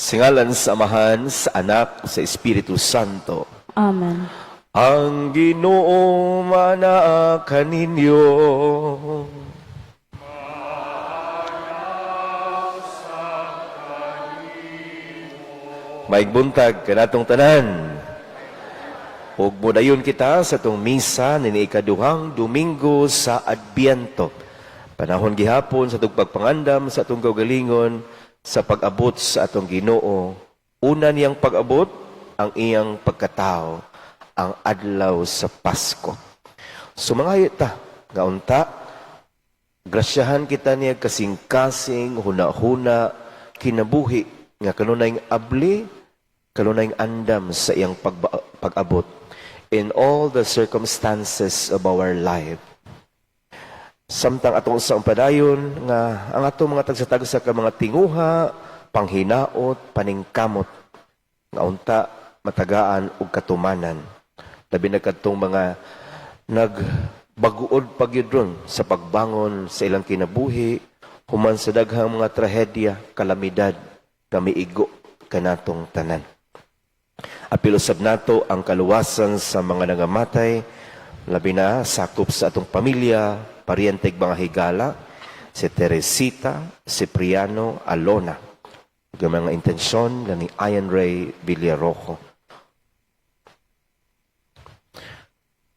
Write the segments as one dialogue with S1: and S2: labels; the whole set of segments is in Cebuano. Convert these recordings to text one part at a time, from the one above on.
S1: Sa ngalan sa Amahan, sa Anak, sa Espiritu Santo.
S2: Amen.
S1: Ang Ginoo manaa kaninyo. Maigbuntag kanatong tanan. Ug modayon kita sa atong misa nini ikaduhang Domingo sa Adbiento. Panahon gihapon sa atong pagpangandam sa atong kaugalingon sa pag-abot sa atong Ginoo. Una niyang pag-abot ang iyang pagkatao, ang adlaw sa Pasko. Sumangayo ta nga unta grasyahan kita niya kasing-kasing, huna-huna, kinabuhi nga kanunayng abli, kanunayng andam sa iyang pag-abot in all the circumstances of our life. Samtang atong sa padayon nga ang atong mga tagsa-tagsa ka mga tinguha, panghinaot, paningkamot nga unta matagaan og katumanan. Labi na kadtong mga nagbaguod pagyud ron sa pagbangon sa ilang kinabuhi, human sa daghang mga trahedya, kalamidad, kamiigo kanatong tanan. Apil usab nato ang kaluwasan sa mga nangamatay, labi na sakop sa atong pamilya, paryente ug mga higala, si Teresita Cipriano Alona, ug ang mga intensyon nga ni Ian Ray Villarojo.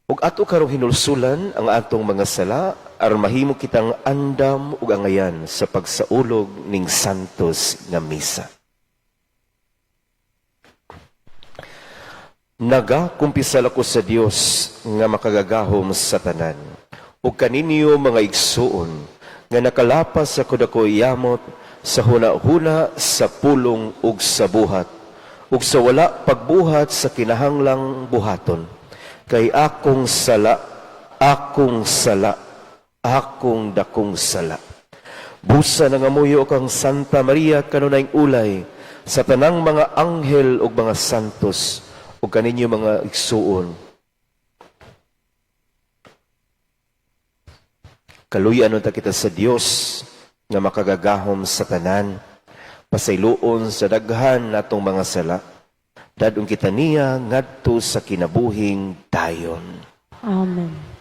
S1: Ug ato karong hinulsulan ang atong mga sala aron mahimo kitang andam ug angayan sa pagsaulog ning santos nga misa. Nagakumpisal ako sa Dios nga makagagahom sa tanan, ug kaninyo mga igsuon nga nakalapas sa dako yamot sa huna-huna, sa pulong ug sa buhat, ug sa wala pagbuhat sa kinahanglang buhaton. Kay akong sala, akong sala, akong dakong sala. Busa nangamuyo kang Santa Maria kanunayng ulay sa tanang mga anghel ug mga santos ug kaninyo mga igsuon. Kaluyan unta kita sa Dios nga makagagahom sa tanan, pasayloon sa daghan natong mga sala. Dadong kita niya ngadto sa kinabuhing dayon.
S2: Amen.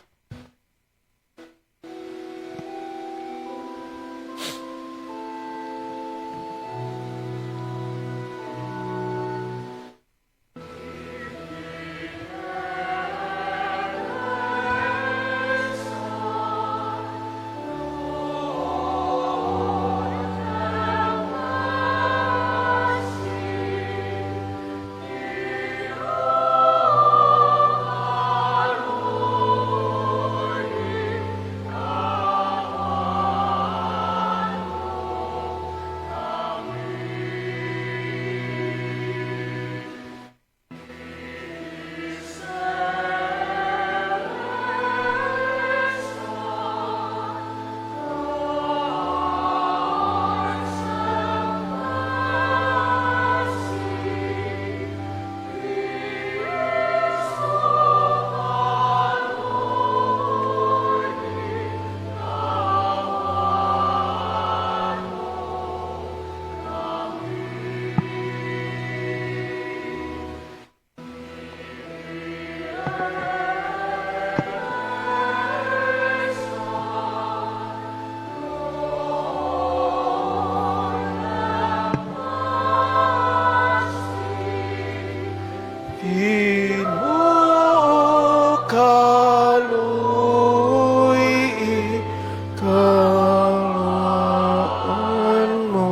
S1: Ginoo, kaluy kalawaan mo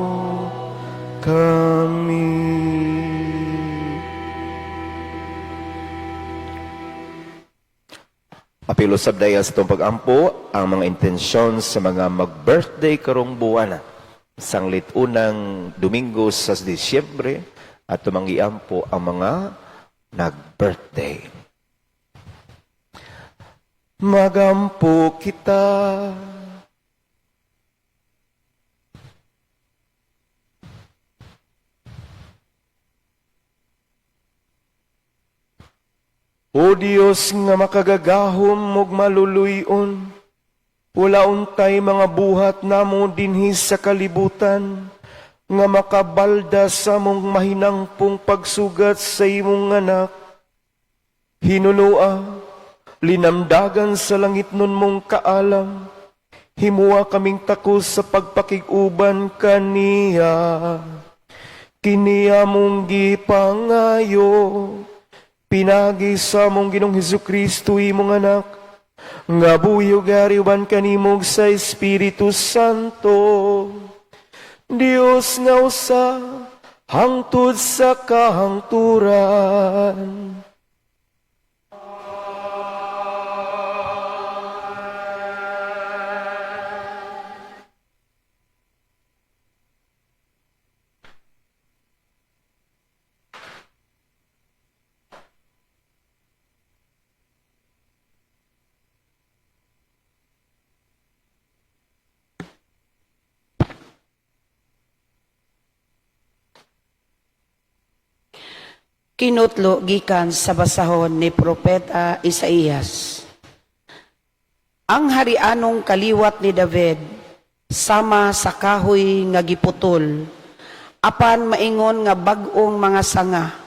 S1: kami. Apil usab dayon sa atong pag-ampo ang mga intensyon sa mga mag-birthday karong buwana. Sanglit unang Domingo sa Disyembre at tumangiampo ang mga nag-birthday. Magampo kita. O Dios nga makagagahom ug maluluy-on, wala untay mga buhat namo dinhi sa kalibutan Nga makabalda sa among mahinangpong pagsugat sa imong anak. Hinunua, linamdagan sa langitnon mong kaalam, himua kaming takos sa pagpakig-uban kaniya. Kini among gipangayo, pinaagi sa among Ginoong Hesus Kristo, imong anak, nga buhi ug hari uban kanimo ug sa Espiritu Santo, Dios nga usa, hangtod sa kahangturan.
S3: Kinutlo gikan sa basahon ni Propeta Isaías. Ang harianong kaliwat ni David sama sa kahoy nga giputol, apan maingon nga bag-ong mga sanga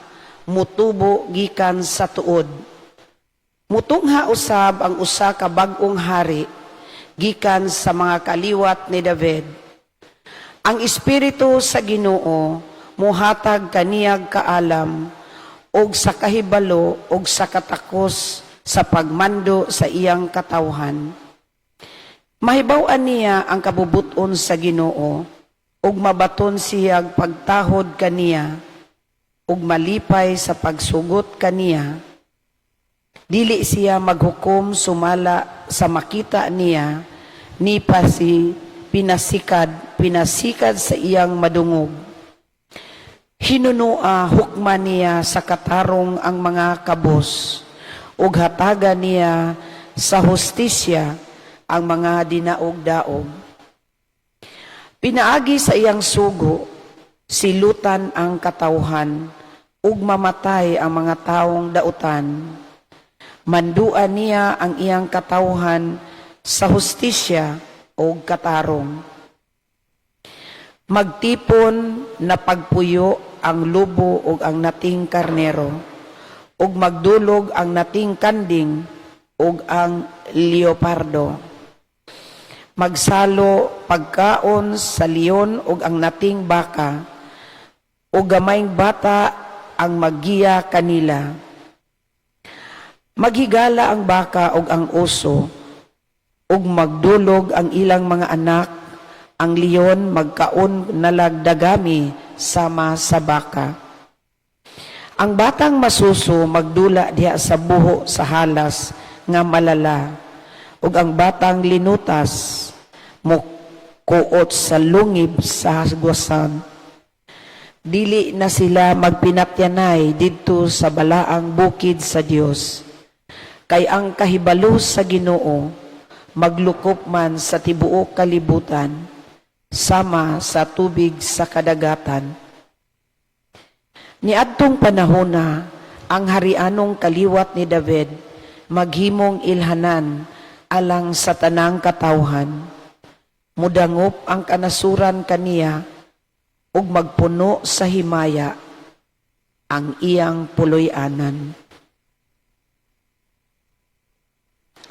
S3: mutubo gikan sa tuod. Mutungha usab ang usa ka bag-ong hari gikan sa mga kaliwat ni David. Ang espiritu sa Ginoo muhatag kaniyag kaalam og sa kahibalo og sa katakos sa pagmando sa iyang katawhan. Mahibaw-an niya ang kabubut-on sa Ginoo ug mabaton siyag pagtahod kaniya ug malipay sa pagsugot kaniya. Dili siya maghukom sumala sa makita niya, ni pa si pinasikad pinasikad sa iyang madungog. Hinunua hukma niya sa katarong ang mga kabos, ug hatagan niya sa hustisya ang mga dinaog-daog. Pinaagi sa iyang sugo, silutan ang katawhan, ug mamatay ang mga taong dautan. Manduan niya ang iyang katawhan sa hustisya ug katarong. Magtipon na pagpuyo ang lobo ug ang nating karnero, ug magdulog ang nating kanding ug ang leopardo. Magsalo pagkaon sa leon ug ang nating baka, ug gamayng bata ang maggiya kanila. Maghigala ang baka ug ang oso, ug magdulog ang ilang mga anak. Ang leon magkaon nalagdagami sama sa baka. Ang batang masuso magdula diha sa buho sa halas nga malala, ug ang batang linutas mukuot sa lungib sa gwasan. Dili na sila magpinatyanay didto sa balaang bukid sa Dios. Kay ang kahibalo sa Ginoo maglukop man sa tibuok kalibutan, sama sa tubig sa kadagatan. Niadtong panahona, ang harianong kaliwat ni David maghimong ilhanan alang sa tanang katawhan. Mudangop ang kanasuran kaniya ug magpuno sa himaya ang iyang puloy-anan.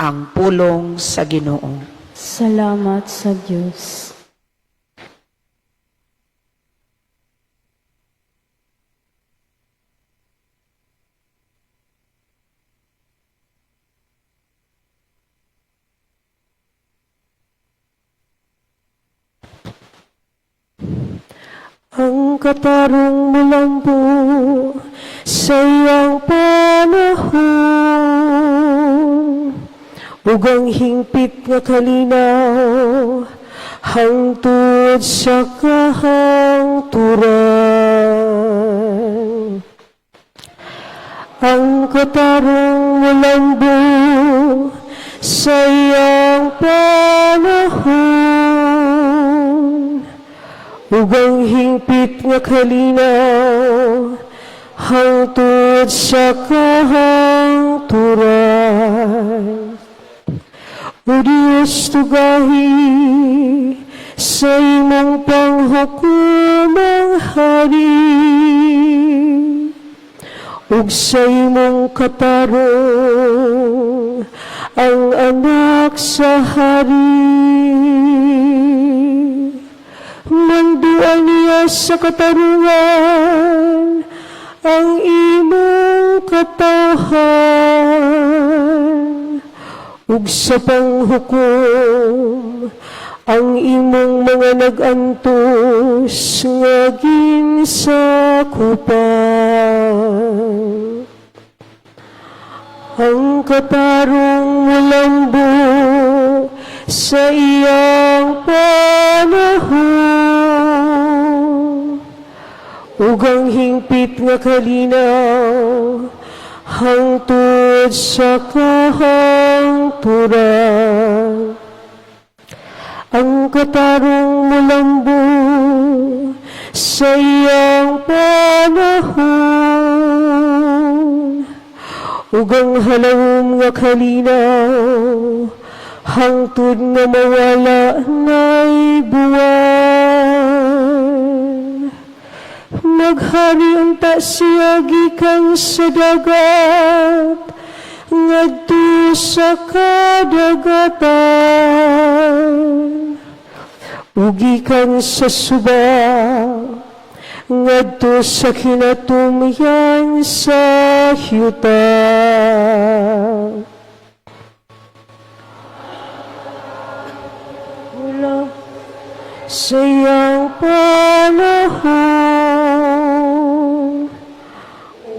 S3: Ang pulong sa Ginoo.
S2: Salamat sa Diyos.
S4: Ang katarong mulambo sa iyang panahon, ug ang hingpit nga kalinaw hangtod sa kahangturan. Ang katarong mulambo sa iyang panahon, ug ang hingpit nga kalinaw hangtod sa kahangturan. O Diyos, tugahi Sa imong panghukumang hari ug sa imong katarong, ang anak sa hari. Manduan niya sa katarungan ang imong katawhan ug sa panghukom ang imong mga nag-antos nga ginsakupan. Ang katarong mulambo sa iyang panahon ug ang hingpit nga kalinaw hangtod sa kahangturan. Ang katarong mulambo sa iyang panahon ug ang halawom nga kalinaw hangtod nga mawala na'y buwan. Maghari unta siya gikan sa dagat ngadto sa kadagatan ug gikan sa suba ngadto sa kinatumyan sa yuta. Wala sa iyang panahon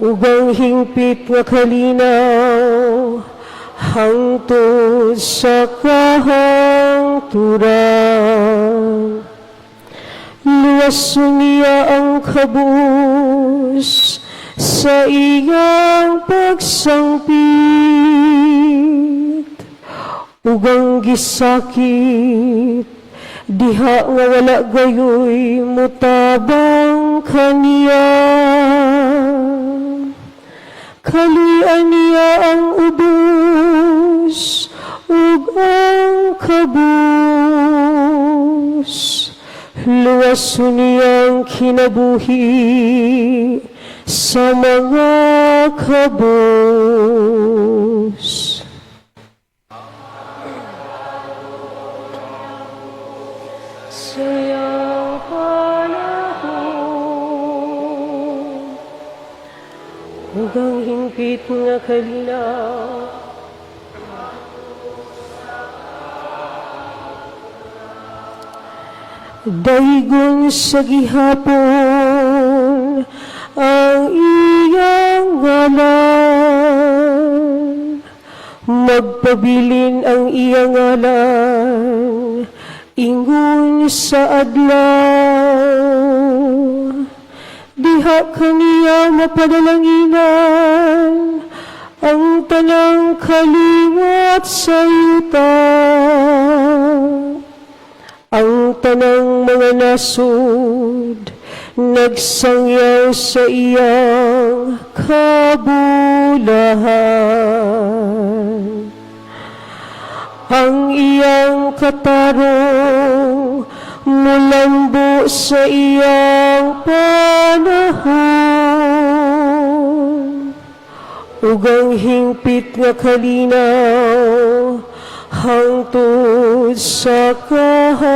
S4: ug ang hingpit nga kalinaw hangtod sa kahangturan. Luwason niya ang kabus sa iyang pagsangpit ug ang gisakit diha nga wala gayoy mutabang kaniya. Kaluy-an niya ang ubos ug ang kabus. Luwason niya ang kinabuhi sa mga kabus. Sa iyang panahon ug ang hingpit nga kalinaw daygon sa gihapon ang iyang ngalan. Magpabilin ang iyang ngalan ingon sa adlaw. Diha kaniya mapadalanginan ang tanang kaliwat sa yuta. Ang tanang mga nasud nagsangyaw sa iyang kabulahan. Ang iyang katarong mulambo sa iyang panahon ug ang hingpit nga kalinaw hangtod sa kahangturan.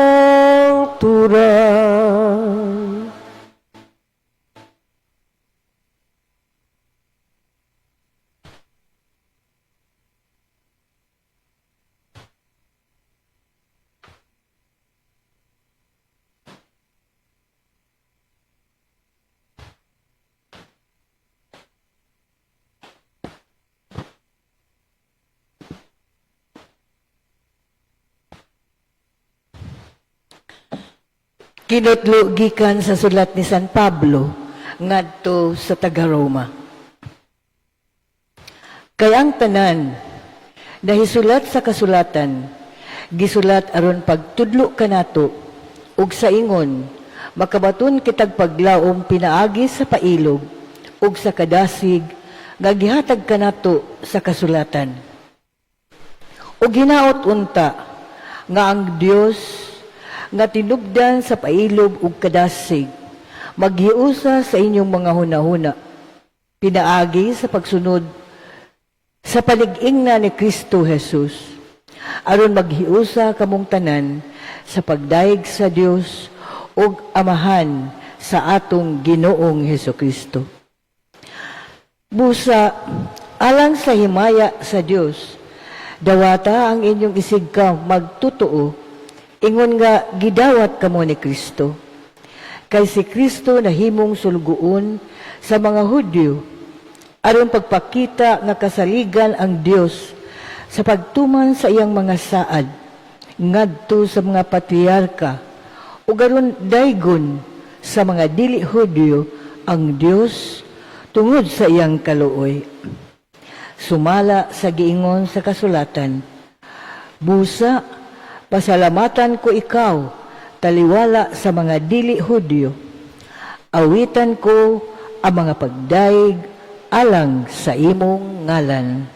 S5: Kinutlo gikan sa sulat ni San Pablo ngadto sa taga-Roma. Kay ang tanan nahisulat sa kasulatan, gisulat aron pagtudlo kanato ug sa ingon makabaton kitag paglaom pinaagi sa pailog ug sa kadasig nga gihatag kanato sa kasulatan. Ug hinaot unta nga ang Dios nga tinubdan sa pailob ug kadasig, maghiusa sa inyong mga hunahuna, pinaagi sa pagsunod sa panig-ingna ni Kristo Jesus, aron maghiusa kamong tanan sa pagdayeg sa Dios ug Amahan sa atong Ginoong Hesukristo. Busa, alang sa himaya sa Dios, dawata ang inyong isigka magtotoo, ingon nga gidawat kamo ni Kristo. Kay si Kristo nahimong sulugoon sa mga Hudyo, aron pagpakita nga kasaligan ang Dios sa pagtuman sa iyang mga saad ngadto sa mga patriarka ug aron daygon sa mga dili Hudyo ang Dios tungod sa iyang kaluoy. Sumala sa giingon sa kasulatan, busa, pasalamatan ko ikaw, taliwala sa mga dili Hudyo. Awitan ko ang mga pagdayeg alang sa imong ngalan.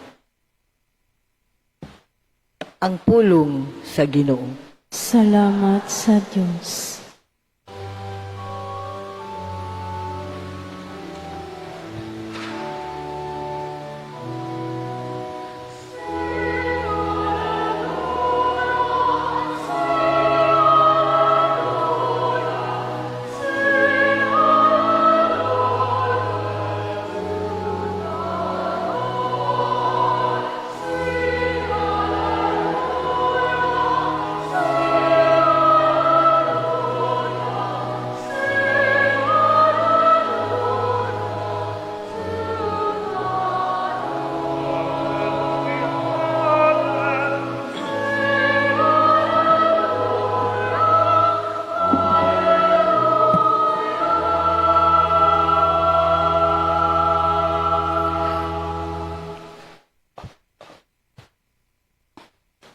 S5: Ang pulong sa Ginoo.
S2: Salamat sa Diyos.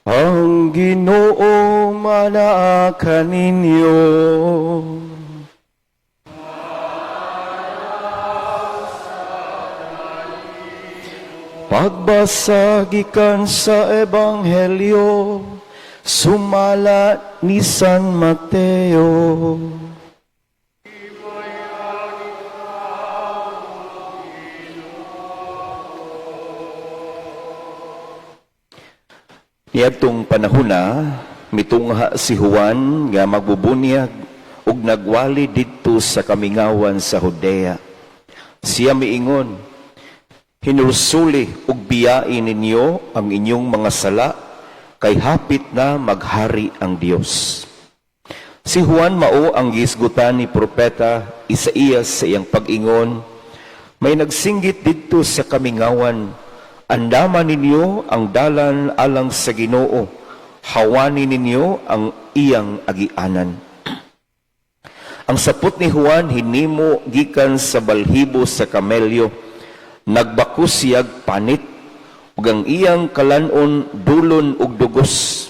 S1: Ang Ginoo manaa kaninyo. Pagbasa gikan sa Ebanghelyo sumala ni San Mateo. Niadtong panahona, mitungha si Juan nga magbubunyag ug nagwali didto sa kamingawan sa Judea. Siya miingon, "Hinulsuli ug biyai ninyo ang inyong mga sala kay hapit na maghari ang Dios." Si Juan mao ang gihisgutan ni propeta Isaías sa iyang pag-ingon, "May nagsinggit didto sa kamingawan, andama ninyo ang dalan alang sa Ginoo, hawani ninyo ang iyang agianan." Ang sapot ni Juan hinimo gikan sa balhibo sa kamelyo, nagbakus siyag panit, ug ang iyang kalanon dulon ug dugos.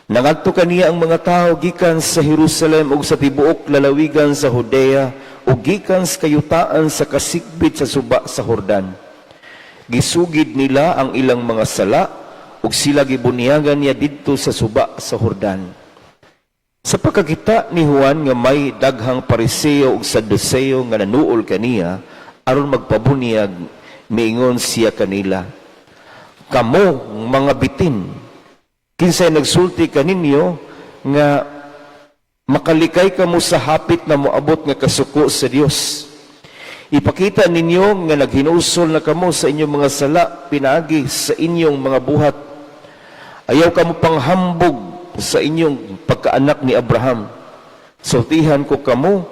S1: Nangadto kaniya ang mga tawo gikan sa Jerusalem ug sa tibuok lalawigan sa Judea ug gikan sa kayutaan sa kasigbit sa suba sa Jordan. Gisugid nila ang ilang mga sala ug sila gibunyagan niya didto sa suba sa Jordan. Sa pagkakita ni Juan nga may daghang Pariseo ug Saduseo nga nanuol kaniya aron magpabunyag, miingon siya kanila, "Kamo mga bitin, kinsay nagsulti kaninyo nga makalikay kamo sa hapit na moabot nga kasuko sa Dios? Ipakita ninyo nga naghinulsol na kamo sa inyong mga sala pinaagi sa inyong mga buhat. Ayaw kamo panghambog sa inyong pagkaanak ni Abraham. Sultihan ko kamo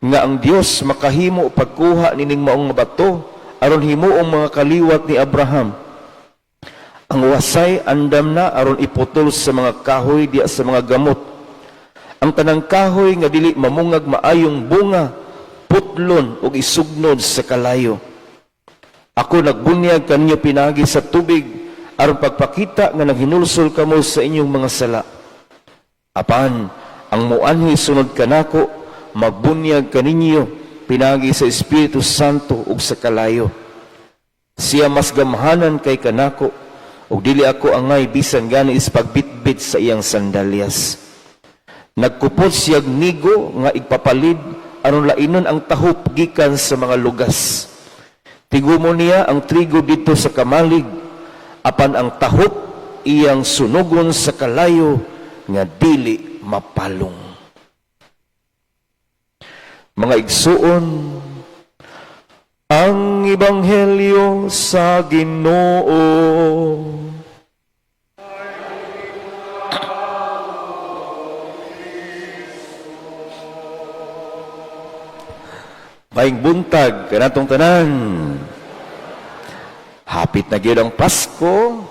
S1: nga ang Dios makahimo pagkuha nining maong bato aron himuong mga kaliwat ni Abraham. Ang wasay andam na aron iputol sa mga kahoy diya sa mga gamot. Ang tanang kahoy nga dili mamungag maayong bunga, putlon ug isugnod sa kalayo. Ako nagbunyag kaninyo pinaagi sa tubig aron pagpakita nga naghinulsol kamo sa inyong mga sala. Apan ang muanhi sunod kanako magbunyag kaninyo pinaagi sa Espiritu Santo ug sa kalayo. Siya mas gamhanan kay kanako ug dili ako angay bisan gani is pagbitbit sa iyang sandalyas. Nagkupot siyag nigo nga igpapalid aron lainon ang tahop gikan sa mga lugas. Tigumo niya ang trigo didto sa kamalig, apan ang tahop iyang sunugon sa kalayo nga dili mapalong. Mga igsuon, ang Ebanghelyo sa Ginoo. Maayong buntag kanatong tanan. Hapit na gyud ang Pasko.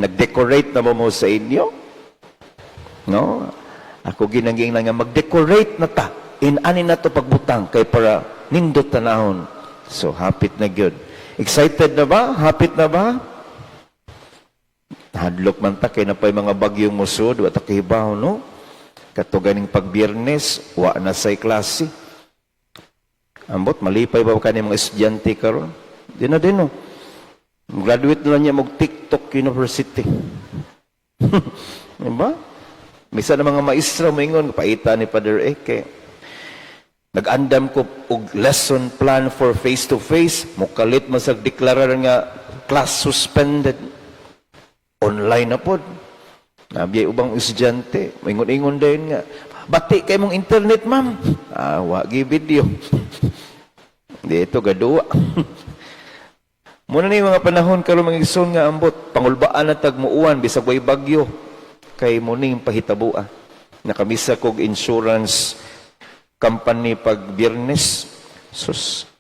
S1: Nag-decorate na mo sa inyo? No? Ako ginanging nga mag-decorate na ta. Inani na to pagbutang kay para nindot tanahon. So hapit na gyud. Excited na ba? Hapit na ba? Hadlok man ta kay napay mga bagyong musod, wa ta kahibaw, no? Kato ganing pagbiyernes, wa na say klase. Ambot, malipay ba kani mga estudyante karon? Di na din, no? Graduate na lang niya mag TikTok University. Di ba? Misa na mga maestra moingon, paita ni Father Eke. Nag-andam ko og lesson plan for face-to-face, mukalit man sa deklarar nga class suspended. Online na pod. Nabiyay ubang estudyante, moingon-ingon din nga, "Bati kay mong internet, ma'am." Ah, wa gi video. Di ito gaduwa. Muna ni mga panahon karon, mga igsoon, nga ambot pangulbaan na tag muuan bisag way bagyo kay muning pahitabua. Nakamisa kog insurance company pag Biyernes. Sus,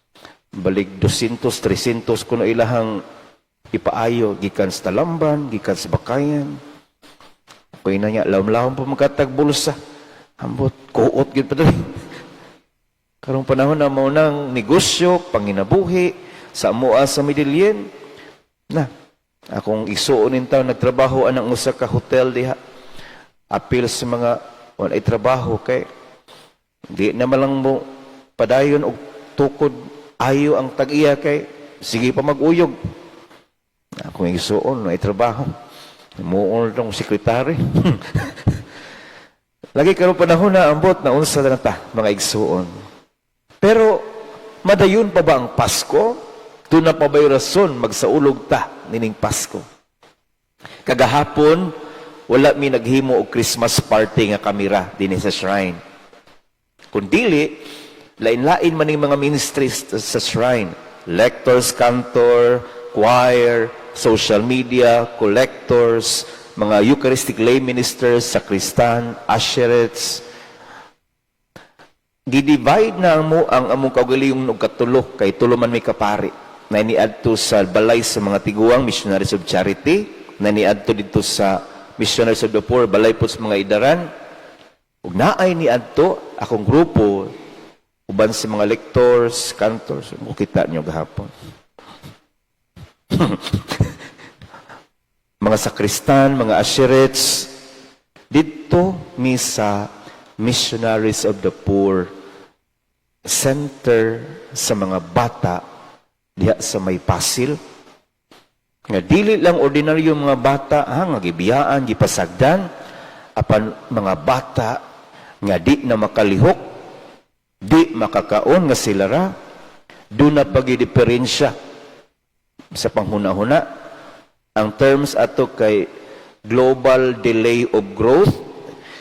S1: balik 200, 300 kuno ilahang ipaayo gikan sa Talamban, gikan sa Bakayan. Okay na niya, lawom-lawom pa magkatag bulsa. Ambot, kuot gid pa dali. Karong panahon na mao nang negosyo, panginabuhi, sa amoa sa Medellin. Na, akong isuon in taon nagtrabaho anang usa ka hotel diha. Apil sa mga walay trabaho kay di na man lang mo padayon og tukod ayo ang tag-iya kay sige pa mag-uyog. Akong isuon ay trabaho. Muon tong sekretary. Lagi karon panahon na ambot na unsa na ta, mga igsuon. Pero madayon pa ba ang Pasko? Doon na pa ba'y rason magsaulog ta nining Pasko? Kagahapon, wala mi naghimo og Christmas party nga kamera dinhi sa shrine. Kung dili, lain-lain man ning mga ministries sa shrine. Lectors, cantor, choir, social media, collectors, mga Eucharistic lay ministers, sacristan, usherettes. Gidivide na mo ang among kaugalingong og katulo kay tulo man may kapari na niadto sa balay sa mga tiguang Missionaries of Charity, na niadto dito sa Missionaries of the Poor, balay po sa mga idaran, ug naay niadto akong grupo uban sa mga lectors, cantors, mo kita niyo gahapon. Mga sakristan, mga usherettes, didto mi sa Missionaries of the Poor Center sa mga bata diha sa may Pasil. Nga dili lang ordinaryo mga bata ha, nga gibiyaan, gipasagdan, apan mga bata nga di na makalihok, di makakaon nga sila ra, doon na pag-diferensya sa panghuna-huna. Ang terms ato kay global delay of growth,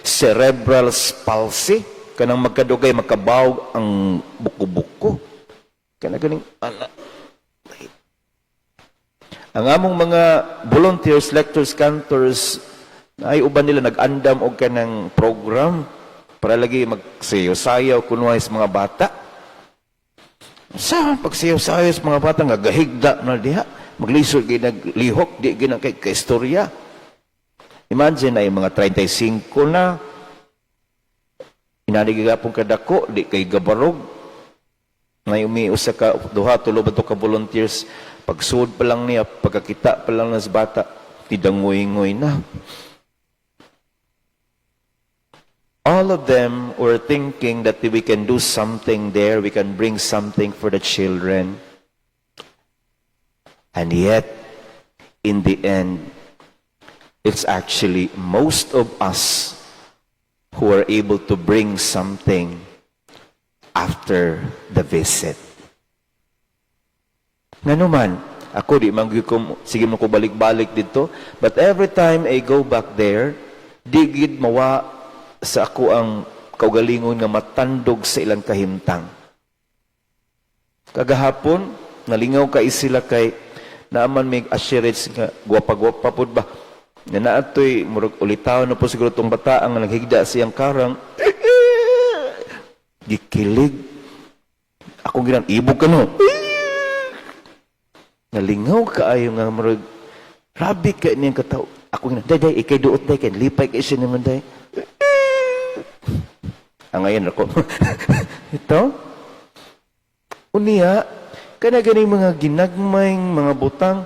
S1: cerebral palsy, kanang magkadugay makabawg ang buko-buko. Kana ganing ana. Ang among mga volunteers, lectors, cantors, ay uban nila nag-andam og kanang program para lagi magsayaw-sayaw kunway sa mga bata. Sa pagsayaw-sayaw sa mga bata nga gahigda na diha, maglisod gyud naglihok, di gyud na kay kaistorya. Imagine ay mga 35 na inani gihapon kadako, di kay gabarog. Ngay umi usa ka duha tulo ba to ka volunteers, pagsud pa lang niya, pagkakita pa lang ng bata, tidangoy-ngoy na. All of them were thinking that we can do something there, we can bring something for the children. And yet, in the end, it's actually most of us who are able to bring something after the visit. Nganuman, ako di man gyud ko sige mo ko balik-balik dito, but every time I go back there, di gid mawa sa ako ang kaugalingon nga matandog sa ilang kahimtang. Kagahapon, nalingaw kay sila kay naaman may assurance nga gwapa-gwapa pud ba. Nga naatoy murag ulitaw na po siguro tong bata ang naghigda siyang karang gikilig. Akong ginang ibog ka no. Nalingaw kaayo nga murag rabi ka niyang kataw. Ako ginang, "Day, day, ikay duot, day, kay lipay kay siya naman, day." Ang ngayon ako. Ito? Unya, kana ganing mga ginagmayng mga butang,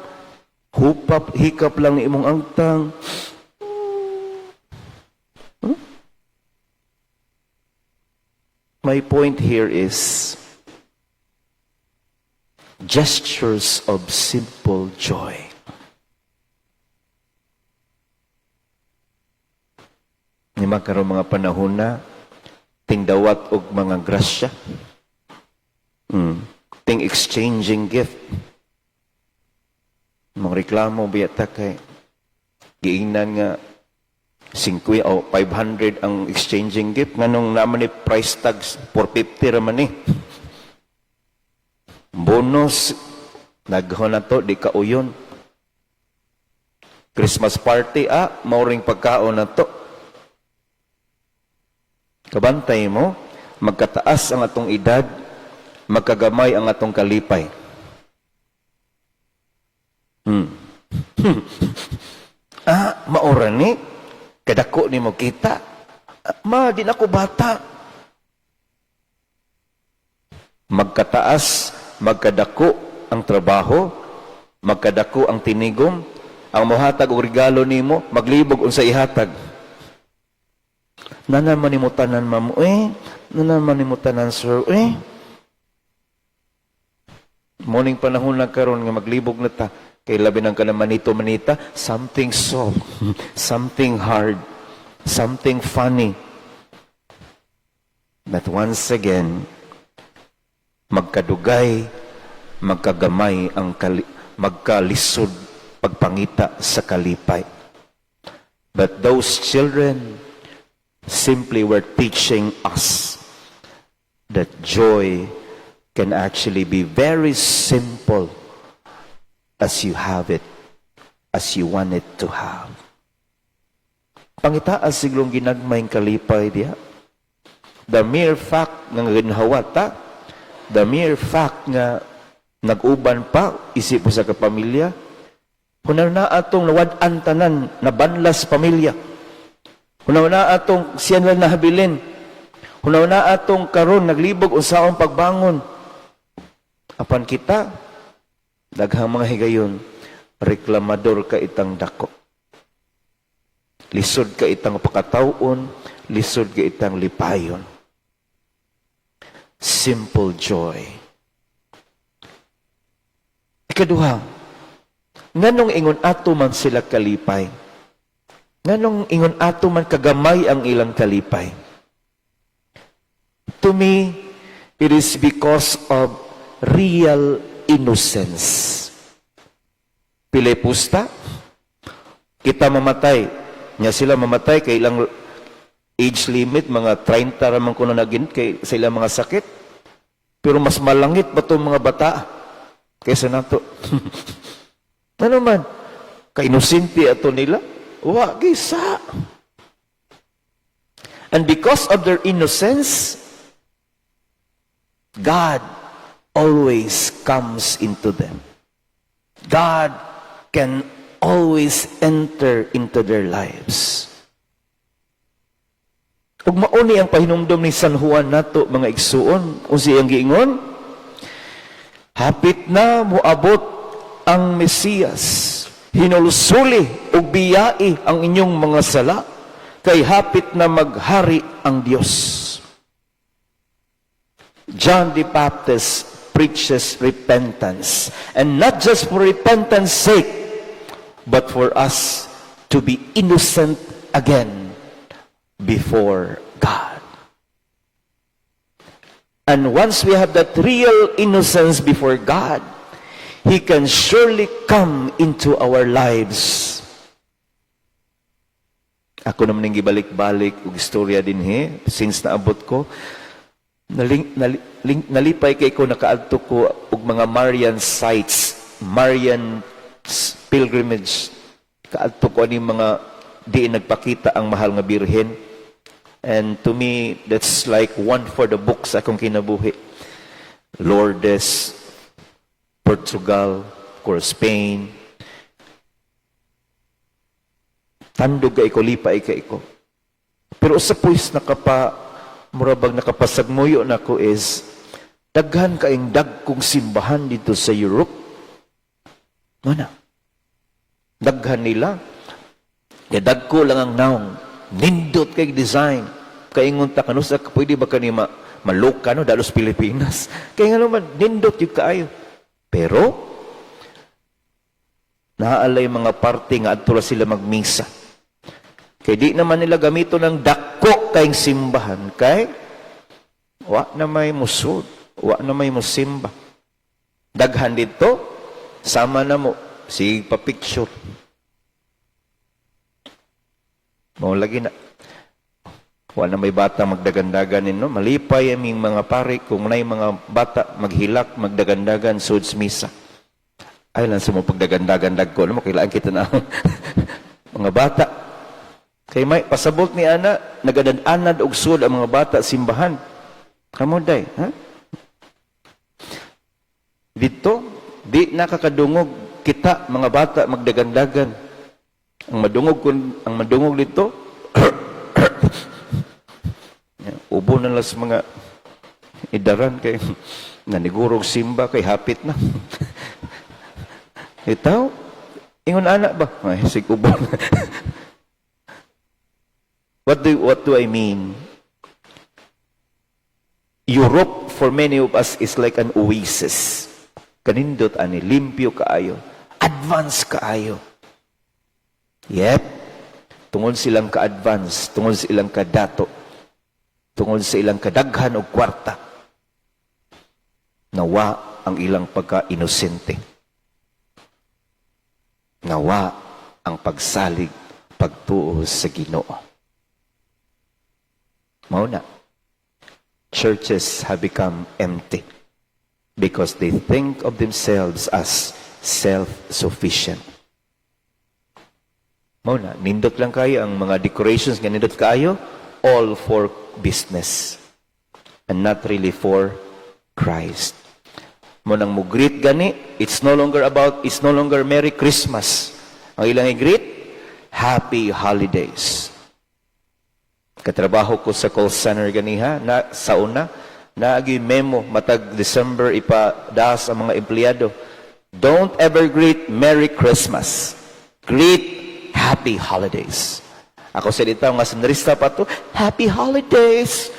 S1: hupap, hikap lang ni imong angtang. Huh? My point here is gestures of simple joy. Ni magkaroon mga panahon na tingdawat og mga grasya. Ting exchanging gift. Mga reklamo biya ta kay giingnan nga 5 o 500 ang exchanging gift, nganong naman ni price tags 450 ra man ni. Bonus naghon na to di kauyon. Christmas party, mauring pagkaon na to. Kabantay mo, magkataas ang atong edad, magkagamay ang atong kalipay. Maura ni, kadako ni mo kita. Ah, ma, di na ko bata. Magkataas, magkadako ang trabaho, magkadako ang tinigom, ang mohatag og regalo nimo, maglibog unsa ihatag. Nanan man nimo tanan, ma'am, eh. Nanan man nimo tanan, sir, eh. Morning panahon na karon nga maglibog na ta. Kay labi ng kanang manito manita, something soft, something hard, something funny. But once again, magkadugay, magkagamay ang magkalisod pagpangita sa kalipay. But those children simply were teaching us that joy can actually be very simple as you have it, as you want it to have. Pangitaa siglong ginagmayng kalipay diha. The mere fact nga ginhawa ta, the mere fact nga nag-uban pa, isip mo sa kapamilya, hunaw na atong nawad-an tanan, nabanlas pamilya. Hunaw na atong siya lang nahabilin. Hunaw na atong karon naglibog unsaon pagbangon. Apan kita, daghang mga higayon, reklamador ka itang dako. Lisod ka itang pakatawon, lisod ka itang lipayon. Simple joy. Ikaduha, nganong ingon ato man sila kalipay? Nganong ingon ato man kagamay ang ilang kalipay? To me, it is because of real innocence. Pilay pusta, kita mamatay. Nya sila mamatay kay ilang age limit, mga 30 raman kuno nagin kay sa ilang mga sakit. Pero mas malangit ba itong mga bata kaysa nato? Ano man? Kainosente ato nila? Wa, gisa. And because of their innocence, God always comes into them. God can always enter into their lives. Ug mauni ang pahinumdom ni San Juan nato, mga igsuon, kung siyang giingon, "Hapit na moabot ang Mesiyas. Hinulsuli ug biyai ang inyong mga sala kay hapit na maghari ang Dios." John the Baptist preaches repentance, and not just for repentance sake, but for us to be innocent again. before God. And once we have that real innocence before God, He can surely come into our lives. Ako naman ning gibalik-balik og istorya dinhi since naabot ko. Nalipay kay ko nakaadto ko og mga Marian sites, Marian pilgrimage. Kaadto ko ani mga diin nagpakita ang Mahal nga Birhen. And to me, that's like one for the books akong kinabuhi. Lourdes, Portugal, of course, Spain. Tandog kay ko, lipay kay ko. Pero sa puis mura bag nakapasagmuyo nako is, daghan kaing dagkong simbahan dito sa Europe. Mana? Daghan nila. Kaya dagko lang ang naong. Nindot kay design. Kaingon ta kanu sa pwede ba kani maloka no dalos Pilipinas. Kay nga naman nindot yung kaayo. Pero naaalay mga parte nga adto ra sila magmisa. Kay di naman nila gamito ng dako kayong simbahan kay wa na may musud, wa na may musimba. Daghan dito, sama na mo, sige pa picture. Mao lagi na. Wa na may bata magdagandagan ninyo. Malipay aming mga pare kung nay mga bata maghilak, magdagandagan sud misa. Ay lang sa mo pagdagandagan dagko, no, makailaan kita na mga bata. Kay may pasabot ni ana, nagadananad og sud ang mga bata simbahan. Kamo day, ha? Dito, di nakakadungog kita mga bata magdagandagan. Ang madungog dito, ubo na lang sa mga idaran kay nanigurog simba kay hapit na. Itaw, ingon anak ba? Ay, sig ubo. What do I mean? Europe for many of us is like an oasis. Kanindot ani, limpyo kaayo, advance kaayo. Yep. Tungod silang ka-advance, tungod sa ilang kadato, tungod sa ilang kadaghan og kwarta, nawa ang ilang pagka-inosente. Nawa ang pagsalig, pagtuo sa Ginoo. Mao na. Churches have become empty because they think of themselves as self-sufficient. Mao na, nindot lang kayo ang mga decorations nga nindot kayo, all for business and not really for Christ. Mao nang mo-greet gani, it's no longer Merry Christmas. Ang ilang i-greet, Happy Holidays. Katrabaho ko sa call center ganiha, na sa una, naagi memo matag December ipadas ang mga empleyado. Don't ever greet Merry Christmas. Greet Happy Holidays. Ako sa dito nga senarista pa to, Happy Holidays.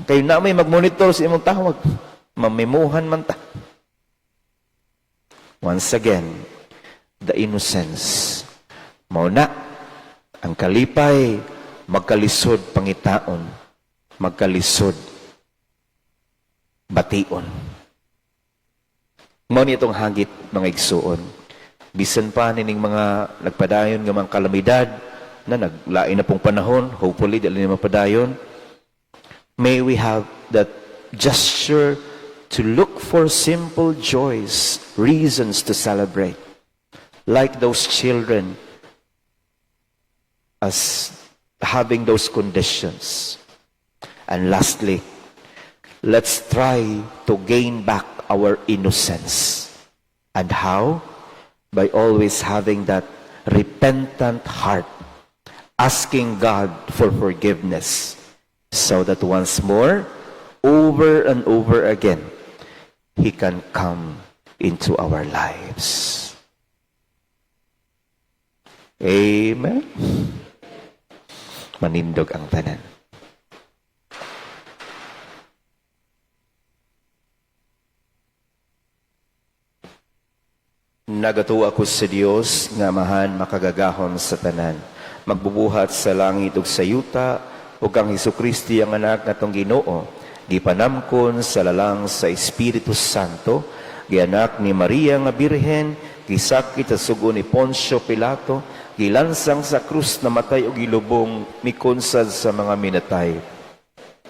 S1: Kayo na may mag-monitor sa imong tawag. Mamimuhan man ta. Once again, the innocence. Mao na, ang kalipay, magkalisod pangitaon, magkalisod bation. Mao ni itong hagit, mga igsuon. Bisan pa nining mga nagpadayon nga mga kalamidad na naglain na pong panahon, hopefully dili na mapadayon. May we have that gesture to look for simple joys, reasons to celebrate. Like those children as having those conditions. And lastly, let's try to gain back our innocence. And how? By always having that repentant heart, asking God for forgiveness, so that once more, over and over again, He can come into our lives. Amen. Manindog ang tanan. Nagatuo ako sa Dios nga Amahan makagagahom sa tanan. Magbubuhat sa langit ug sa yuta, ug kang Hesukristo iyang anak nga atong Ginoo, gipanamkon sa lalang sa Espiritu Santo, gianak ni Maria nga Birhen, gisakit sa sugo ni Poncio Pilato, gilansang sa krus, namatay ug gilubong, mikonsad sa mga minatay.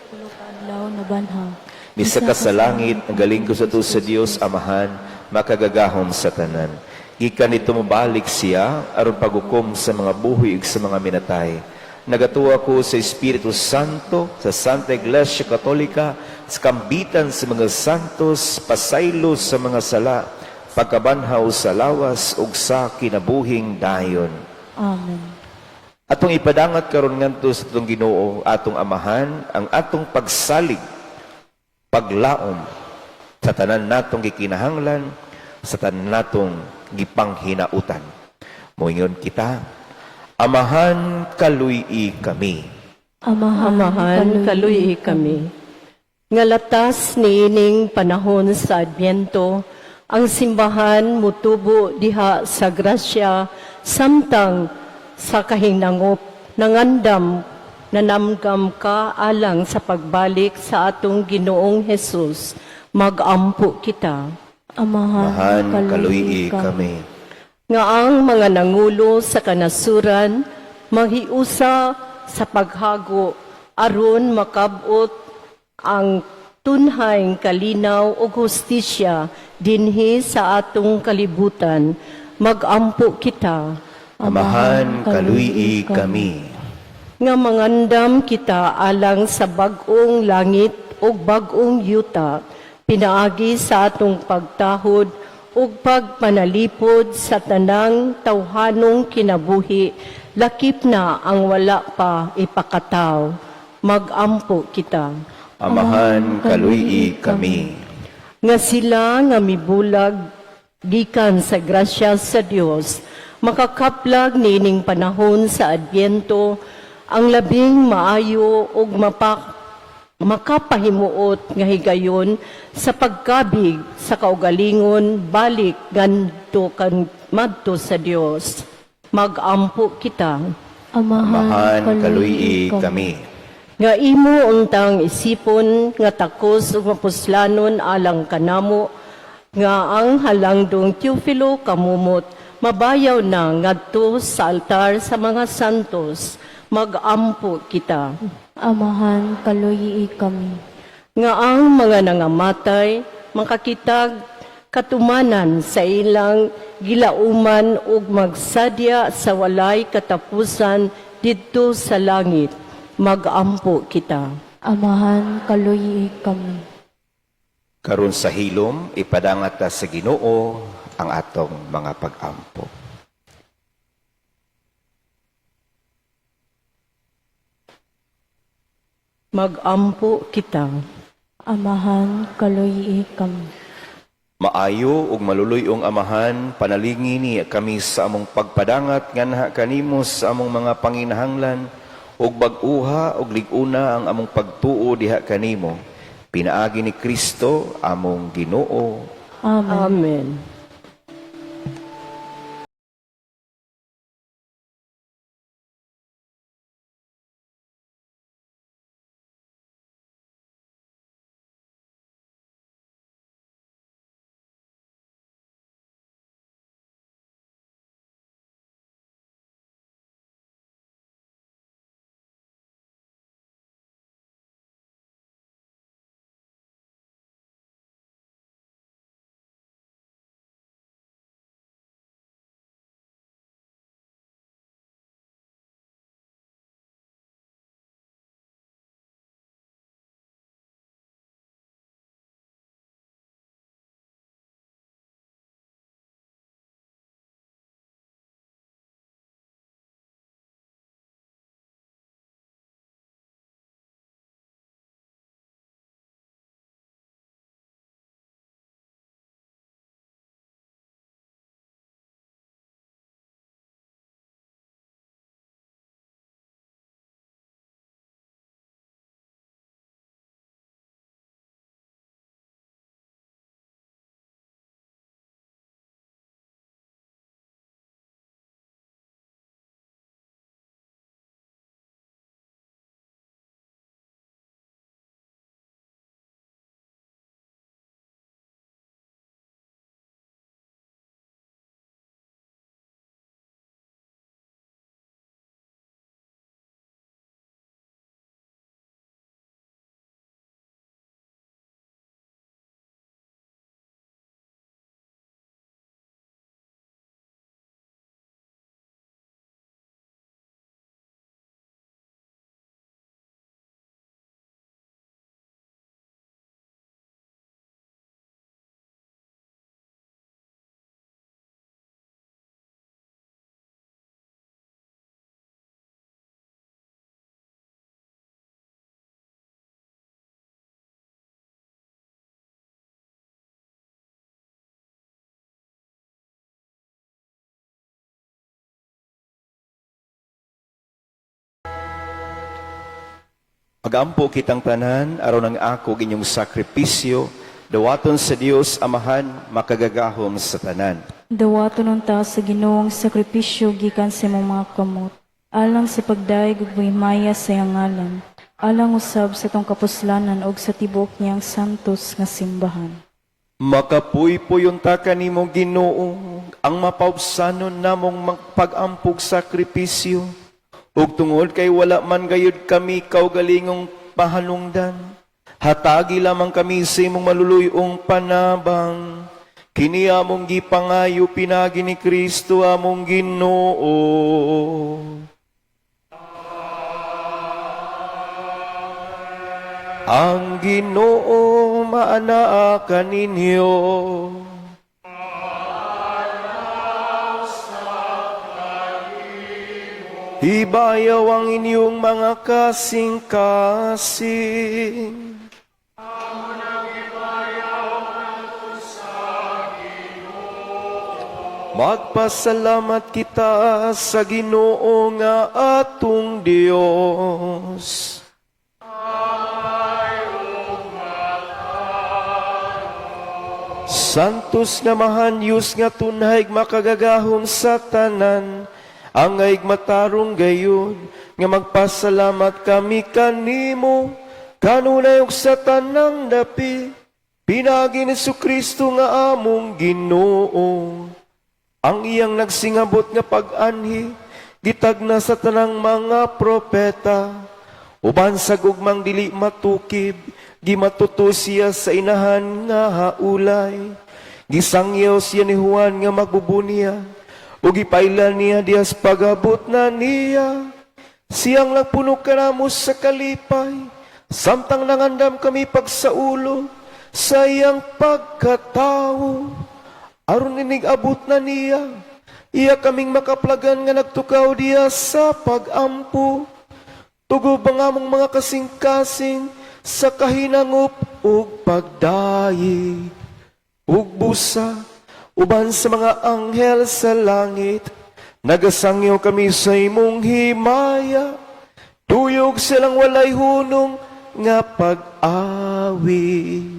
S2: Tulo ka adlaw nabanhaw.
S1: Misaka sa langit, nagalingkod sa tuo sa Dios Amahan, makagagahom sa tanan. Gikan didto mobalik siya aron paghukom sa mga buhi ug sa mga minatay. Nagatuo ako sa Espiritu Santo, sa Santa Iglesia Katolika, sa kambitan sa mga santos, pasaylo sa mga sala, pagkabanhaw sa lawas ug sa kinabuhing dayon.
S2: Amen.
S1: Atong ipadangat karon ngadto sa atong Ginoo, atong Amahan, ang atong pagsalig, paglaom sa tanan natong gikinahanglan, sa tanan natong gipanghinautan. Moingon kita, Amahan, kaluy-i kami.
S2: Amahan,
S4: Amahan, kaluy-i kami. Nga latas niining panahon sa Adbyento, ang simbahan mutubo diha sa grasya samtang sa kahinangop nangandam nanamgam ka alang sa pagbalik sa atong Ginoong Hesus. Magampo kita.
S2: Amahan,
S1: Amahan, kaluy-i kami.
S4: Nga ang mga nangulo sa kanasuran mahiusa sa paghago aron makab-ot ang tunhaing kalinaw ug hustisya dinhi sa atong kalibutan. Magampo kita.
S1: Amahan, kaluy-i kami.
S4: Nga mangandam kita alang sa bag-ong langit ug bag-ong yuta pinaagi sa atong pagtahod ug pagpanalipod sa tanang tawhanong kinabuhi, lakip na ang wala pa ipakataw. Magampo kita.
S1: Amahan, kaluy-i kami.
S4: Nga sila nga mibulag gikan sa grasya sa Dios makakaplag niining panahon sa Adbyento ang labing maayo ug makapahimuot nga higayon sa pagkabig sa kaugalingon balik ngadto kan madto sa Dios. Magampo kita.
S2: Amahan,
S1: Amahan, kaluy-i kami.
S4: Nga imo untang isipon nga takos ug mapuslanon alang kanamo nga ang halangdong Teofilo Camomot mabayaw na ngadto sa altar sa mga santos. Magampo kita.
S2: Amahan, kaluy-i kami.
S4: Nga ang mga nangamatay makakitag katumanan sa ilang gilauman ug magsadya sa walay katapusan didto sa langit. Magampo kita.
S2: Amahan, kaluy-i kami.
S1: Karon sa hilom, ipadangat ta sa Ginoo ang atong mga pag-ampo.
S4: Magampo kita.
S2: Amahan, kaluy-i kami.
S1: Maayo ug maluluy-ong Amahan, panalingi ni kami sa among pagpadangat nganha kanimo sa among mga panginahanglan ug bag-uha ug lig-una ang among pagtuo diha kanimo. Pinaagi ni Kristo among Ginoo.
S2: Amen.
S4: Amen.
S1: Magampo kitang tanan aron ang ako ug inyong sakripisyo dawaton sa Dios Amahan makagagahom sa tanan.
S2: Dawaton unta sa Ginoo ang sakripisyo gikan sa imong mga kamot, alang sa pagdayeg ug himaya sa iyang ngalan, alang usab sa atong kapuslanan ug sa tibuok niyang santos nga simbahan.
S1: Makapuypoy unta kanimo, Ginoo, ang mapaubsanon namong pag-ampog sakripisyo. Ug tungod kay wala man gayud kami kaugalingong pahalungdan, hatagi lamang kami sa imong maluluyong panabang. Kini among gipangayo pinagi ni Kristo among Ginoo. Ang Ginoo maanaa kaninyo. Ibayaw ang inyong mga kasing-kasing. Magpasalamat kita sa Ginoo nga atong Dios. Santos nga Amahan, Diyos nga tunhay makagagahom sa tanan, angay matarong gayud nga magpasalamat kami kanimo kanunay ug sa tanang dapit pinaagi ni Kristo nga among Ginoo. Ang iyang nagsingabot nga pag-anhi gitagna sa tanang mga propeta. Uban sa gugmang dili matukib, gimatuto siya sa inahan nga haulay. Gisangyaw siya ni Juan nga magbubunya, ug gipailan niya diha sa pag-abot na niya. Siyang nagpuno kanamo sa kalipay, samtang nangandam kami pagsaulo sa iyang pagkatawo. Aron inig abot na niya, iya kaming makaplagan nga nagtukaw diya sa pagampo. Tugob ang among mga kasing-kasing sa kahinangop ug pagdayi. Ug busa, uban sa mga anghel sa langit, nagasangyaw kami sa imong himaya, duyog silang walay hunong nga pag-awit.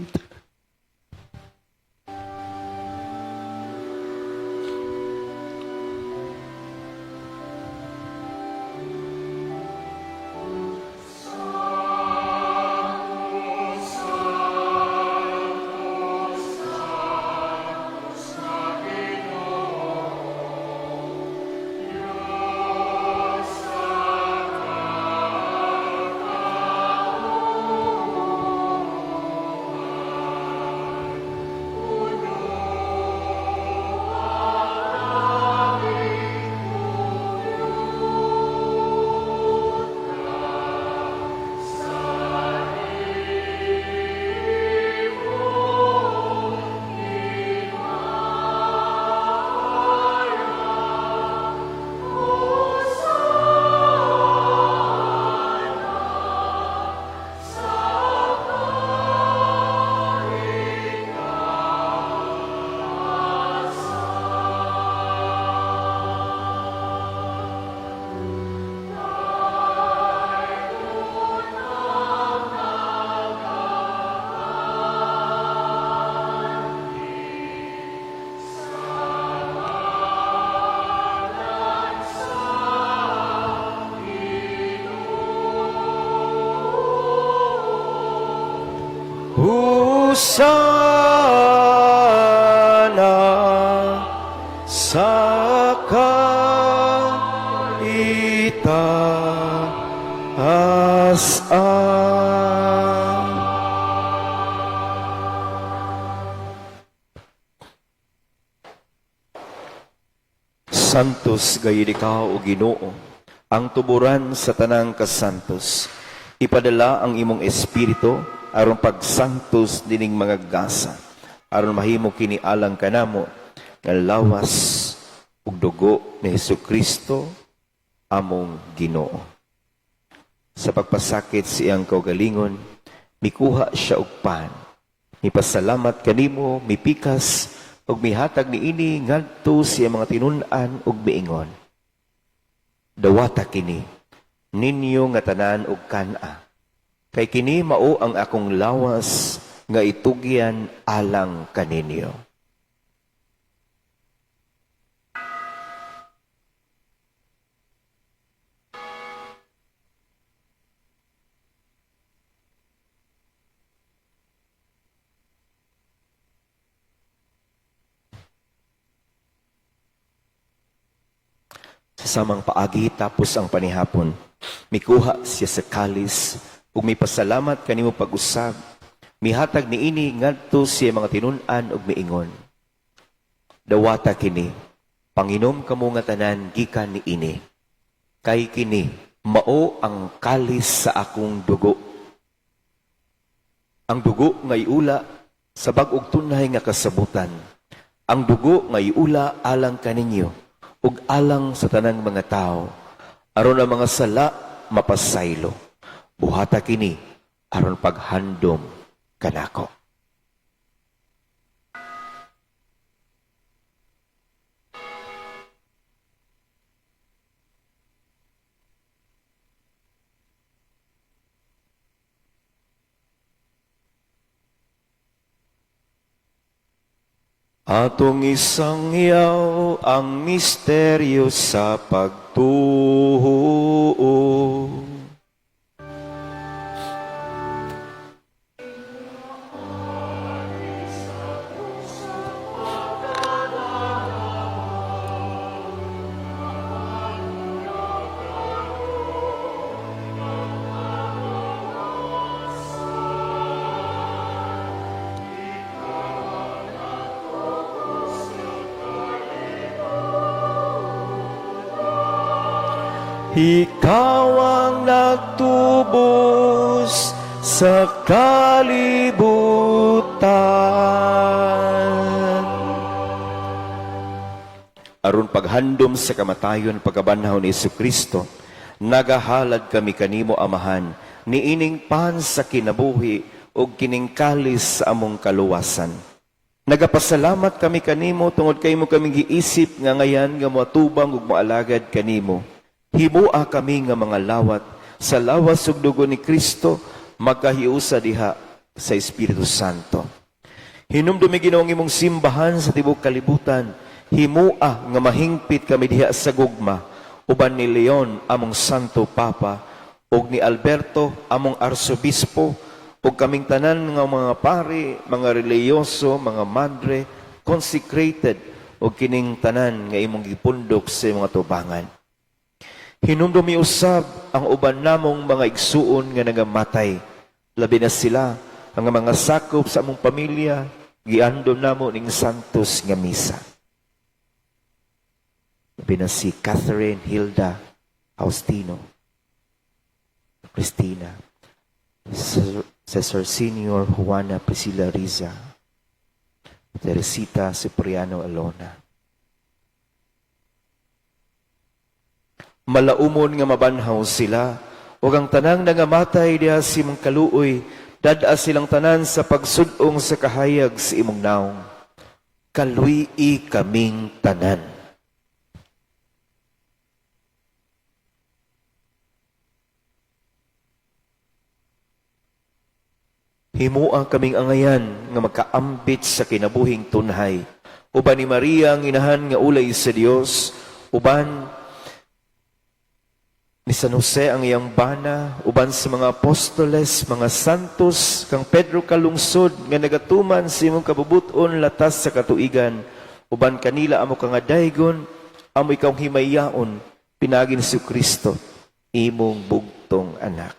S1: Hosana sa kaitaasan. Santos gayud ikaw, o Ginoo, ang tuburan sa tanang kasantos. Ipadala ang imong espiritu aron pagsantos dining mga gasa, aron mahimo kini alang kanamo nga lawas ug dugo ni Hesukristo among Ginoo. Sa pagpasakit sa iyang kaugalingon, mikuha siya og pan. Mipasalamat kanimo, mipikas ug mihatag niini ngadto sa iyang mga tinun-an ug miingon: "Dawata kini ninyo nga tanan og kan-a. Kay kini mao ang akong lawas nga itugyan alang kaninyo. Sa samang paagi tapos ang panihapon, mikuha siya sa kalis ug mipasalamat kanimo pag-usab. Mihatag niini ngadto sa iyang mga tinun-an ug miingon: "Dawata kini, panginom kamo nga tanan gikan niini. Kay kini mao ang kalis sa akong dugo. Ang dugo nga iula sa bag-ong tunhay nga kasabutan. Ang dugo nga iula alang kaninyo ug alang sa tanang mga tawo aron ang mga sala mapasaylo. Buhata kini aron paghandom kanako." Atong isangyaw ang misteryo sa pagtuo. Ikaw ang nagtubos sa kalibutan. Aron paghandom sa kamatayon pagkabanhaw ni Kristo, nagahalad kami kanimo, Amahan, niining pan sa kinabuhi ug kining kalis sa among kaluwasan. Nagapasalamat kami kanimo tungod kay imo kami giisip nga ngayan nga moatubang ug moalagad kanimo. Himua kami nga mga lawat sa lawas ug dugo ni Kristo, magkahiusa diha sa Espiritu Santo. Hinumdumi, Ginoo, ang imong simbahan sa tibuok kalibutan. Himua nga mahingpit kami diha sa gugma uban ni Leon among Santo Papa ug ni Alberto among Arsobispo ug kaming tanan nga mga pari, mga relihiyoso, mga madre consecrated ug kining tanan nga imong gipundok sa imong atubangan. Hinumdumi usab ang uban namong mga igsuon nga nangamatay. Labi na sila ang mga sakop sa among pamilya, giandom namo ning santos nga misa. Labi na si Catherine Hilda Faustino, Christina, Cesar Senior, Juana Priscilla Riza, Teresita Cipriano Alona. Malaumon nga mabanhaw sila ug ang tanang nangamatay diha sa imong kaluoy, dad-a silang tanan sa pagsud-ong sa kahayag sa imong nawong. Kaluy-i kaming tanan. Himua kaming angayan nga makaambit sa kinabuhing tunhay. Uban ni Maria ang inahan nga ulay sa Dios, uban ni San Jose ang iyang bana, uban sa mga apostoles, mga santos, kang Pedro Calungsod nga nagatuman sa imong kabubuton latas sa katuigan, uban kanila amo ka nga daygon, amo ikaw himayaon, pinaagi ni Kristo, imong bugtong anak.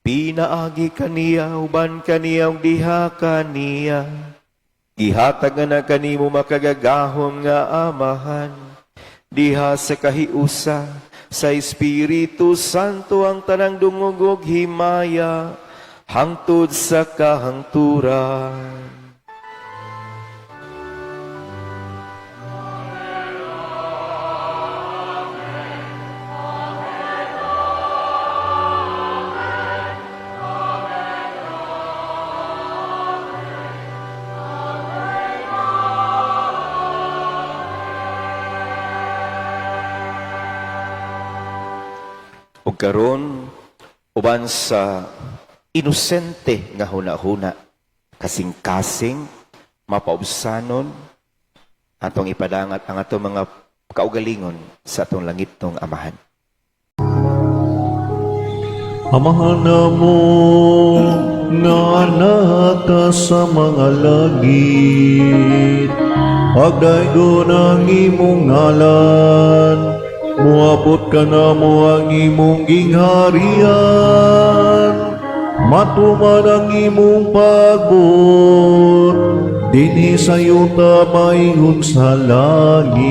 S1: Pinaagi kaniya, uban kaniya, ug diha kaniya, gihatag nga na kanimo makagagahom nga Amahan, diha sa kahiusa sa Espiritu Santo ang tanang dungog ug himaya hangtod sa kahangturan. Ug Ug karon, uban sa inosente nga huna-huna, kasing-kasing, mapaubsanon, atong ipadangat ang atong mga kaugalingon sa atong langitnong Amahan.
S6: Amahan namo nga naa ka sa mga langit, pagdaygon ang imong ngalan, muabot kanamo ang imong gingharian, matuman ang imong pagbuot, dinhi sa yuta maingon sa langit.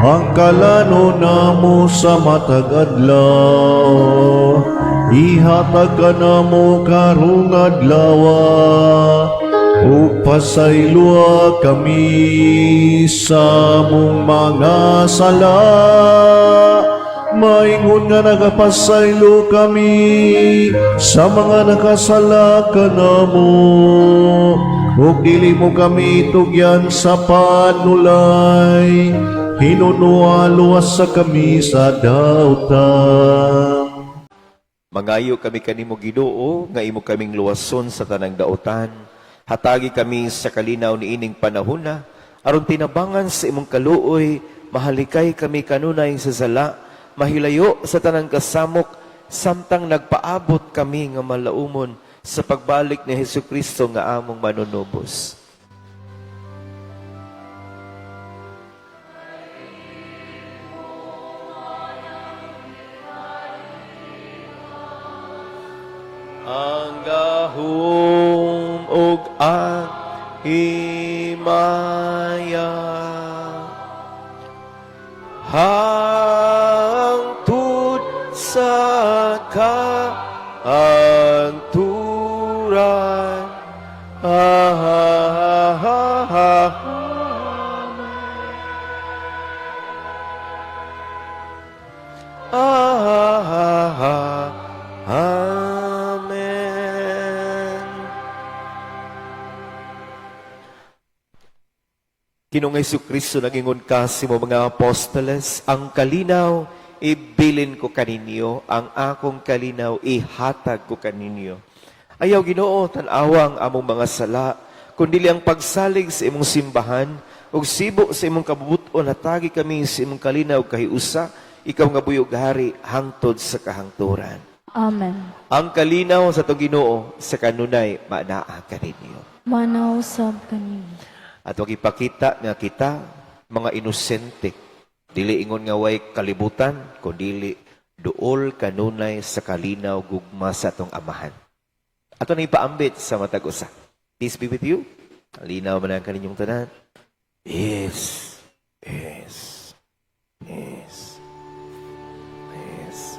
S6: Ang kalanon namo sa matag adlaw, ihatag kanamo karong adlaw, ug pasayloa kami sa among mga sala, maingon nga nagapasaylo kami sa mga nakasala kanamo, ug dili mo kami tugyan sa panulay, hinunoa luwasa kami sa dautan.
S1: Mangayo kami kanimo, Ginoo, nga imo kaming luwason sa tanang dautan. Hatagi kami sa kalinaw niining panahona aron tinabangan sa imong kaluoy mahalikay kami kanunay sa sala, mahilayo sa tanang kasamok samtang nagpaabot kami nga malaumon sa pagbalik ni Hesukristo nga among manunubos. Ang gahom ug ang himaya hangtod sa kahangturan. Ah, ah, ah, ah, ah, ah, ah. Amen. Ginoong Kristo, nagingon ka sa imong mga apostoles, "Ang kalinaw ibilin ko kaninyo, ang akong kalinaw ihatag ko kaninyo." Ayaw, Ginoo, tan-awa ang among mga sala, kundi ang pagsalig sa imong simbahan, ug sibo sa imong kabubut-on, hatagi kami sa imong kalinaw kahiusa, ikaw nga buhi ug hari hangtod sa kahangturan.
S2: Amen.
S1: Ang kalinaw sa atong Ginoo sa kanunay maanaa kaninyo.
S2: Maanaa usab kanimo.
S1: At wag ipakita nga kita mga inosente. Dili ingon nga way kalibutan, kundili duol kanunay sa kalinaw gugma sa atong Amahan. Ato na ipaambit sa matag usa. Peace be with you. Linaw man ang kaninyong tanan. Peace. Peace. Peace. Peace.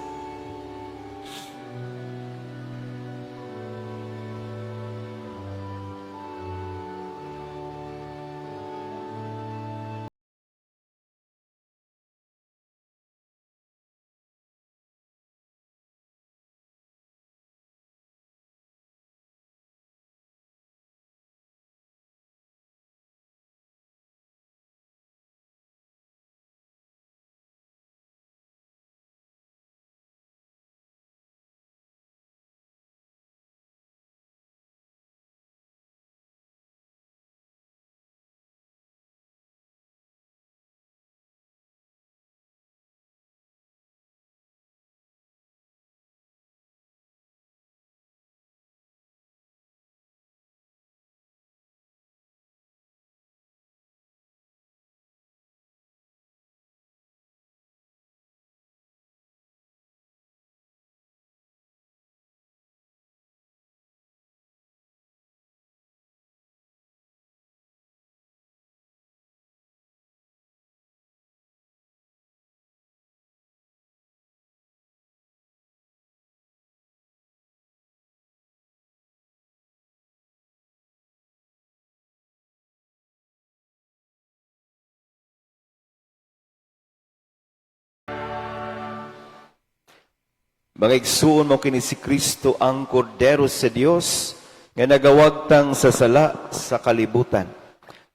S1: Mga igsuon, mao kini si Kristo, ang Kordero sa Dios nga nagawagtang sa sala sa kalibutan.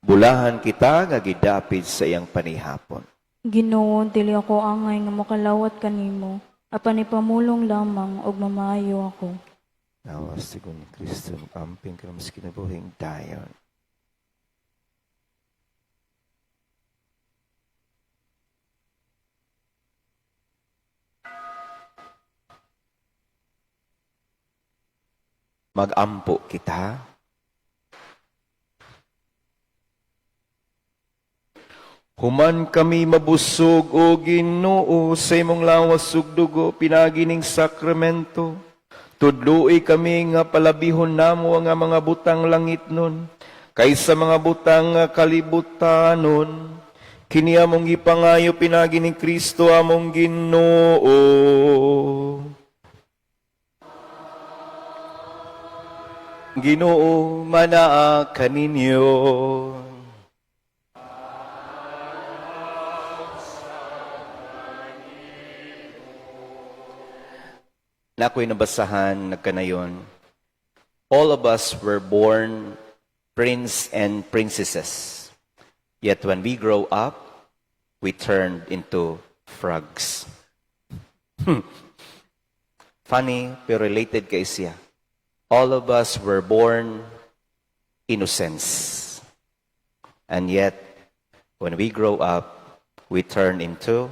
S1: Bulahan kita nga gidapit sa iyang panihapon.
S2: Ginoo, dili ako angay nga makalawat kanimo, apan ipamulong lamang ug mamaayo ako.
S1: Lawas tigon ni Kristo, mag-amping ka mas kinabuhing dayon. Magampo kita. Human kami mabusog, o Ginoo, sa imong lawas ug dugo pinaagi ning sakramento. Tudloi kami nga palabihon namo ang mga butang langitnon kaysa mga butang nga kalibutanon. Kini among gipangayo pinaagi ni Kristo among Ginoo. Ginoo, manaa kaninyo. Na ako'y nabasahan nagkanayon, all of us were born prince and princesses. Yet when we grow up, we turned into frogs. Funny, pero related kay siya. All of us were born innocents. And yet, when we grow up, we turn into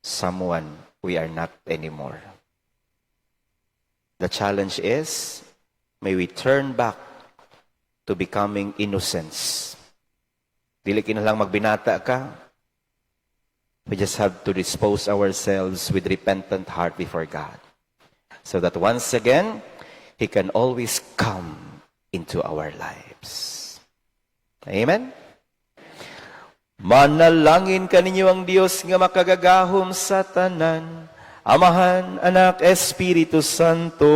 S1: someone we are not anymore. The challenge is, may we turn back to becoming innocents. Dili kinahanglang magbinata ka. We just have to dispose ourselves with repentant heart before God, so that once again, He can always come into our lives. Amen? Manalangin kaninyo ang Dios nga makagagahom sa tanan, Amahan, Anak, Espiritu Santo.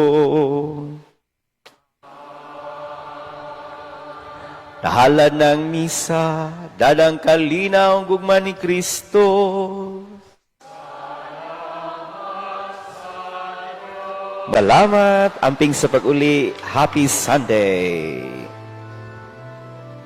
S1: Nahalad ng misa, dadang kalinaw ang gugma ni Kristo. Salamat, amping sa pag-uli. Happy Sunday!